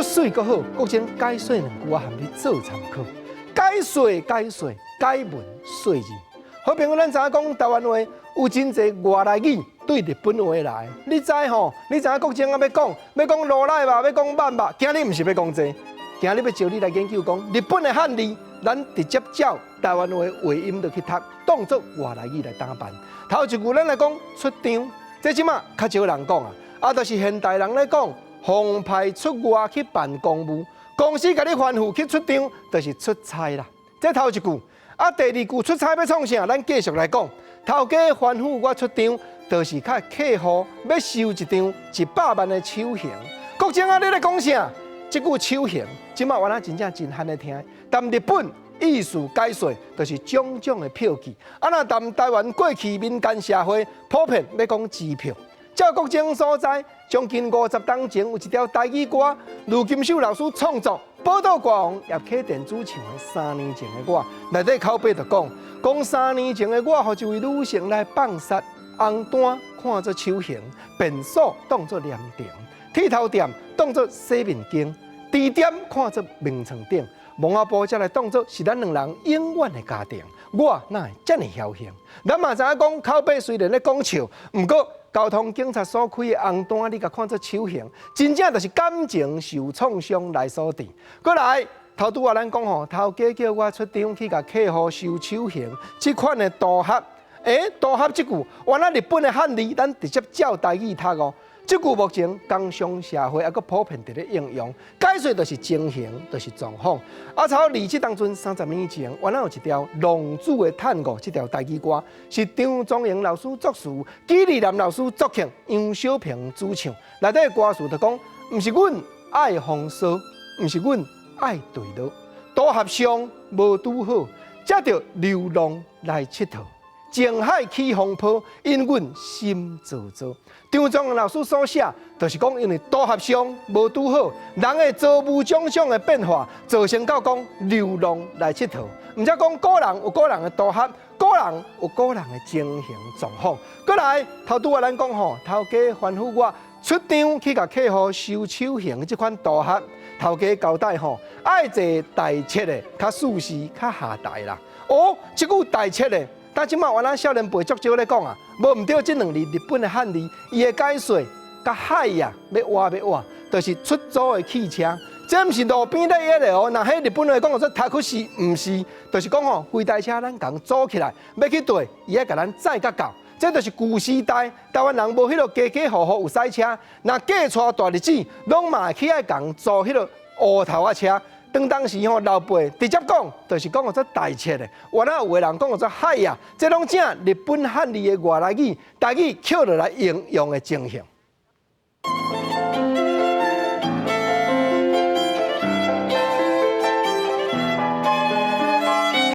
說媠閣好，國珍解說兩句，我含你做參考。解說解說，解文說字。好朋友，咱知影講台灣話有真濟外來語對日本話來，你知吼？你知影國珍啊欲講，欲講鱸奶肉，欲講鰻肉，今日毋是欲講這個，今日欲招你來研究講日本的漢字，咱直接照台灣話話音落去讀，當作外來語來打扮。頭一句咱來講出張，這這馬較少人講啊，啊，就是現代人咧講，奉派出外去辦公務，公司共你吩咐去出張，就是出差啦。這頭一句，啊，第二句出差欲創啥？咱繼續來講，頭家吩咐我出張，就是共客戶欲收一張100萬的手形。國珍啊，你咧講啥？這句手形，這馬原來真正真罕咧聽。但日本意思解說，就是種種的票據。啊，若佇台灣過去民間社會普遍欲講支票。照國珍所知，將近50冬前有一條台語歌，盧金秀老師創作，寶島歌王葉啟田主唱的《三年前的我》，內底口白就講，講三年前的我，予一位女性來放殺，紅單看做手形，便所當做涼亭，剃頭店當做洗面間，甜點看做眠床頂，墓仔埔才來當做是咱兩人永遠的家庭。我哪會遮爾僥倖？咱嘛知影講口白雖然咧講笑，毋過交通警察所開的紅單，你共看做手形，真正就是感情受創傷來所致。過來，頭拄仔咱講吼，頭家叫我出張去共客戶收手形，這款的圖合，欸，圖合這句，原來日本的漢字，咱直接照台語讀哦。這句目前工商社會猶閣普遍佇咧應用，解說就是情形，就是狀況。啊，差佇這當陣30年前，原來有一條浪子的嘆語，這條台語歌是張宗榮老師作詞，紀利南老師作曲，楊小平主唱。內底歌詞就講，毋是阮愛風騷，毋是阮愛墜落，渡狎上無拄好，才著流浪來𨑨迌。情海起風波，引阮心燥燥。張宗榮老師所寫，就是講因為渡狎上無拄好，人的遭遇種種的變化，造成到講流浪來𨑨迌。毋則講個人有個人的渡狎，個人有個人的情形狀況。過來，頭拄仔咱講吼，頭家吩咐我出張去共客戶收手形這款渡狎，頭家交代吼，愛坐台鐵的較舒適較下台啦。哦，這句台鐵的。但這馬原來少年輩足少咧講啊，無毋對，這兩字日本的漢字，伊的解說佮海啊，欲倚欲倚，就是出租的汽車。這毋是路邊咧約的哦，若彼日本話講做タクシー，毋是，就是講吼，規台車咱共租起來，欲去佗，伊愛共咱載甲到。這就是舊時代台灣人無彼個家家戶戶有駛車，若嫁娶大日子，攏嘛會去愛共租彼個烏頭仔車。當當時吼老輩直接講，就是講做台鐵的，原來有的人講做海啊，這攏正日本漢字的外來語，台語抾落來應用的情形。